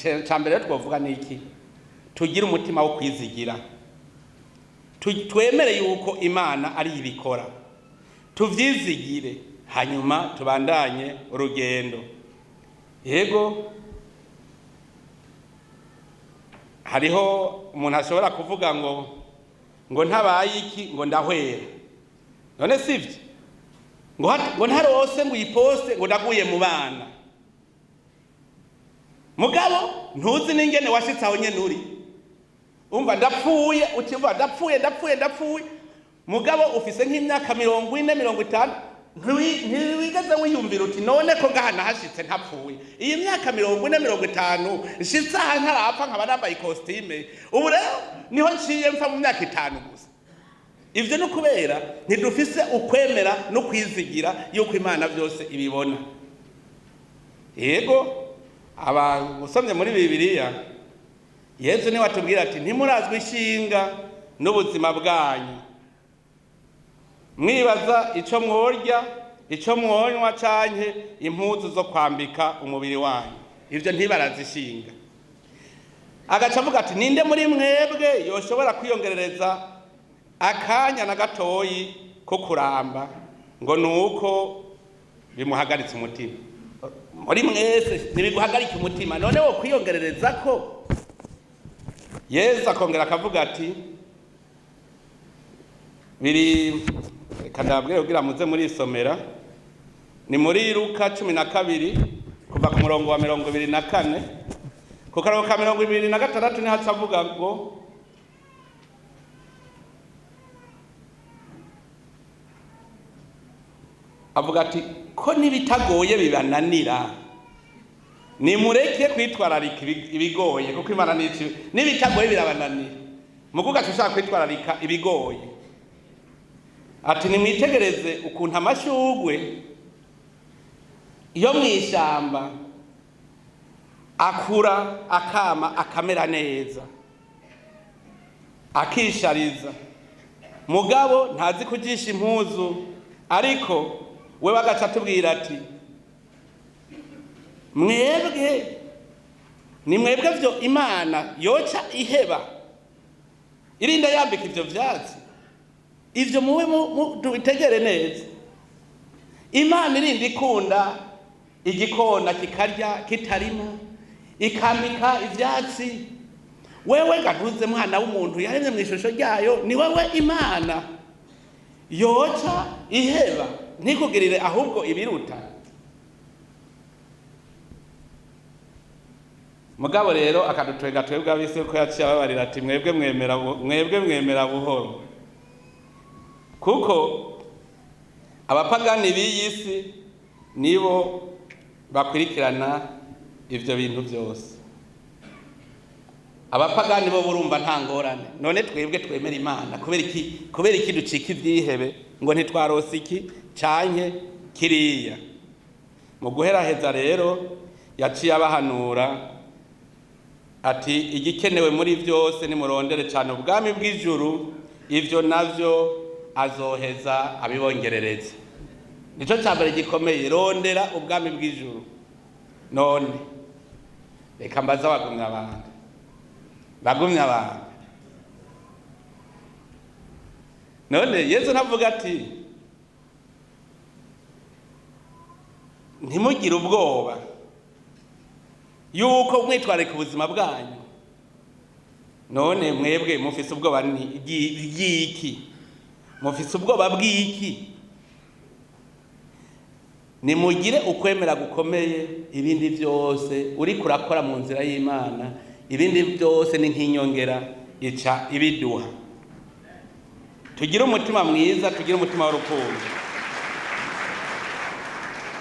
Icya mbere rero twavuga ni iki? Tugire umutima wo kwizigira, twemere yuko Imana ari ibikora, tuvyizigire, hanyuma tubandanye urugendo. Yego, hariho umuntu ashobora kuvuga ngo ntabaye iki, ngo ndahwera. None sivyo? Ngo ntarose, ngo uyiposte, ngo ndaguye mu bana. Mugabo ntuzi n'ingene washitse aho nyene uri. Umva, ndapfuye, ukivuga ndapfuye, ndapfuye, ndapfuye, mugabo ufise nk'imyaka 40, 50, ntiwigeze wiyumvira uti: "None ko ngaha nahashitse ntapfuye, iyi myaka 40, 50 nshitse aha ntarapfa, nkaba nambaye ikositime, ubu rero niho nciye mfa mu myaka 5 gusa?" Ivyo ni ukubera ntidufise ukwemera no kwizigira yuko Imana byose ibibona. Yego, aba usomye muri Bibiliya, Yesu niwe atubwira ati: "Ntimurazwe ishinga n'ubuzima bwanyu, mwibaza ico mworya, ico mwonywa, canke impuzu zo kwambika umubiri wanyu." Ivyo ntibarazishinga. Agaca avuga ati: "Ninde muri mwebwe yoshobora kwiyongerereza akanya na gatoyi ko kuramba ngo nuko bimuhagaritse umutima?" Muri mwese ntibiguhagarike umutima, none wo kwiyongerereza ko? Yesu akongera akavuga ati, biri, reka ndababwire kugira muze murisomera, ni muri Luka 12, kuva ku murongo wa 24, ku karongo ka 26, niho aca avuga ngo: Avuga ati: "Ko n'ibitagoye bibananira, nimureke kwitwararika ibigoye, kuko Imana nici n'ibitagoye birabananira." Mukuga ugaca ushaka kwitwararika ibigoye. Ati: "Nimwitegereze ukuntu amashugwe yo mw'ishamba akura, akama, akamera neza, akishariza, mugabo ntazi kujisha impuzu." Ariko we bagaca atubwira ati: "Mwebwe ni mwebwe vyo Imana yoca iheba, irinda yambika ivyo vyatsi." Ivyo muwe tubitegere neza. Imana irinda ikunda igikona kikarya kitarima, ikambika ivyatsi. Wewe gahuze mwana w'umuntu yaremye mu ishusho ryayo, ni wewe Imana yoca iheba, ntikugirire ahubwo ibiruta? Mugabo rero akadutwenga twebwe abisi ko yaciye ababarira ati: "Mwebwe mwemera mwebwe mwemera buhoro." Kuko abapagani b'iyi si nibo bakurikirana ivyo bintu byose. Abapagani bo burumva nta ngorane. None twebwe twemera Imana, kubera iki ducika ivyihebe ngo ntitwarose iki canke kiriya? Mu guheraheza rero, yaciye abahanura ati: "Igikenewe muri byose, nimurondere cyane ubwami bw'ijuru, ivyo navyo azoheza abibongerereza." Nico cya mbere gikomeye, rondera ubwami bw'ijuru. None reka mbaze abagumya abanga, bagumya abanga, none Yesu ntavuga ati: "Ntimugire ubwoba yuko mwitwararika ubuzima bwanyu"? None mwebwe mufise ubwoba bw'iki? Mufise ubwoba bw'iki? Nimugire ukwemera gukomeye. Ibindi byose uriko urakora mu nzira y'Imana, ibindi byose ni nk'inyongera ica ibiduha. Tugire umutima mwiza, tugire umutima w'urukundo.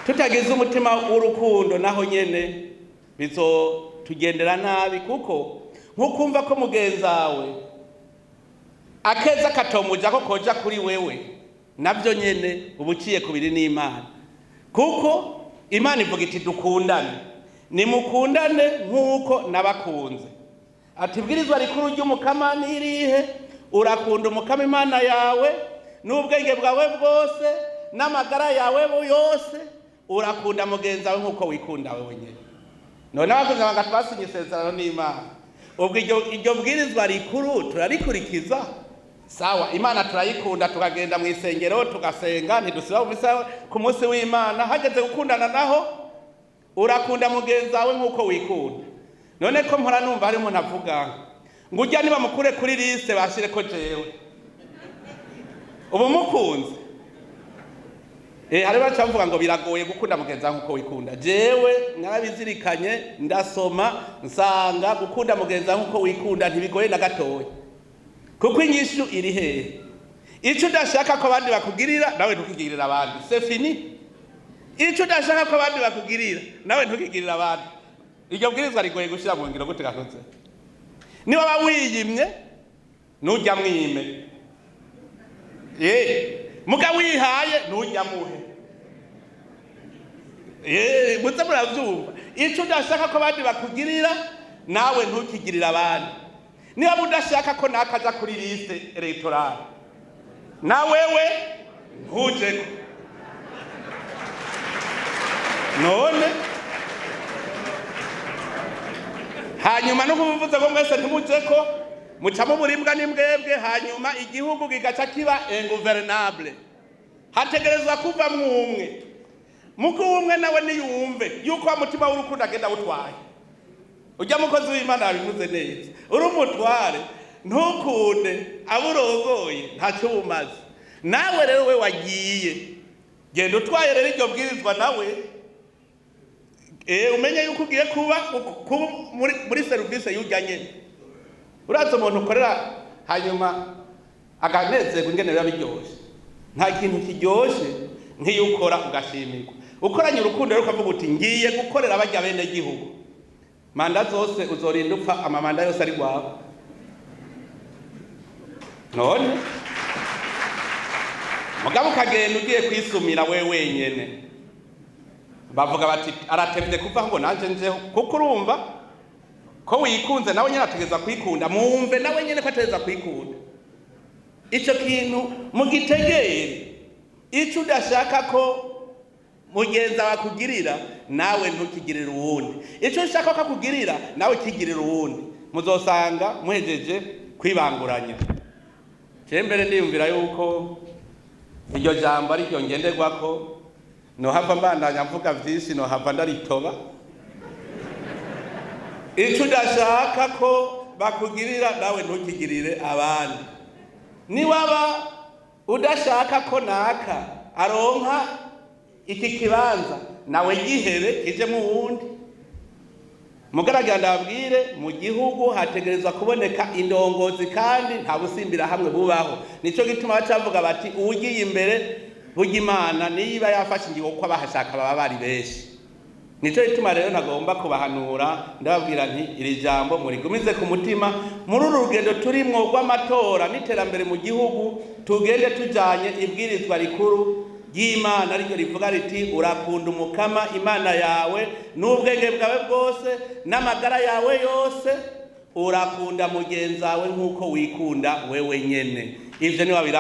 Tutagize umutima w'urukundo, naho nyene bizotugendera nabi, kuko nkukumva ko mugenzawe akeza katomuja ko koja kuri wewe, nabyo nyene uba uciye kubiri n'Imana, kuko Imana ivuga iti: "Dukundane, nimukundane nk'uko nabakunze." Ati: "Ibwirizwa rikuru ry'Umukama ni irihe? Urakunda Umukama Imana yawe n'ubwenge bwawe bwose n'amagara yawe yose, urakunda mugenzi wawe nk'uko wikunda wewe nyene." None abagumyabanga twasinye isezerano n'Imana, ubwo iryo bwirizwa rikuru turarikurikiza? Sawa, Imana turayikunda, tukagenda mu isengero tugasenga, ntidusiba mu misa ku munsi w'Imana. Hageze gukundana naho, urakunda mugenzi wawe nk'uko wikunda. None ko mpora numva hari umuntu avuga ngo ujya nibamukure kuri liste bashire ko jewe, ubu mukunze? Hari baca bavuga ngo biragoye gukunda mugenzi wawe nk'uko wikunda. Jewe narabizirikanye, ndasoma, nsanga gukunda mugenzi wawe nk'uko wikunda ntibigoye na gatoya, kuko inyishu iri hehe? Ico udashaka ko abandi bakugirira, nawe ntukigirira abandi. C'est fini. Ico udashaka ko abandi bakugirira, nawe ntukigirira abandi. Iryo bwirizwa rigoye gushira mu ngiro gute? Gakoze niba waba wiyimye, nujya mwime. Muga wihaye, nujya muhe. Muze muravyumva. Ico udashaka ko abandi bakugirira, nawe ntukigirira abandi. Niba udashaka ko nakaja kuri liste électorale, na wewe ntujeko. None hanyuma no kuvuze ngo mwese ntimujeko, mucamo uburibwa n'imbwebwe, hanyuma igihugu kigaca kiba ingouvernable. Hategerezwa kuvamwo umwe. Muko umwe nawe niyumve yuko wa mutima w'urukundo agenda awutwaye. Ujya mukozi w'Imana yabivuze neza: uri umutware ntukunde abo urongoye, ntacyo ubumaze. Nawe rero we wagiye, genda utwaye rero iryo bwirizwa, nawe umenye yuko ugiye kuba muri serivisi y'ujya nyene. Uraza umuntu ukorera hanyuma akanezerwa, ingene biba biryoshe. Nta kintu kiryoshe nk'iyo ukora ugashimirwa. Ukoranye urukundo rero, ukavuga uti ngiye gukorera bajya bene gihugu, manda zose uzorinda upfa amamanda yose ari gwawe. None mugabo ukagenda ugiye kwisumira we wenyene, bavuga bati aratevye kuva ngo nanje njeho, kuko urumva ko wikunze, nawe nyene ategeza kwikunda. Mumve, nawe nyene ko ategeza kwikunda. Ico kintu mugitegere: ico udashaka ko mugenzi wawe akugirira, nawe ntukigirire uwundi. Ico ushaka ko akugirira, nawe kigirira uwundi. Muzosanga muhejeje kwibanguranya. Je mbere ndiyumvira yuko iryo jambo ari ryo ngenderwako. Nohava mbandanya mvuga vyinshi, nohava ndaritoba. Ico udashaka ko bakugirira, nawe ntukigirire abandi. Niwaba udashaka ko naka aronka iki kibanza, nawe gihebe kijemo uwundi. Mugaragira ndababwire, mu gihugu hategerezwa kuboneka indongozi, kandi nta busimbira hamwe bubaho. Nico gituma baca bavuga bati uwugiye imbere, burya Imana niba yafashe ingingo, kuko abahashaka baba bari benshi. Nico gituma rero nagomba kubahanura, ndababwira nti iri jambo murigumize ku mutima muri uru rugendo turimwo rw'amatora n'iterambere mu gihugu. Tugende tujanye ibwirizwa rikuru ry'Imana, ariryo rivuga riti urakunda Umukama Imana yawe n'ubwenge bwawe bwose n'amagara yawe yose, urakunda mugenzi wawe nk'uko wikunda wewe nyene. Ivyo niwabira.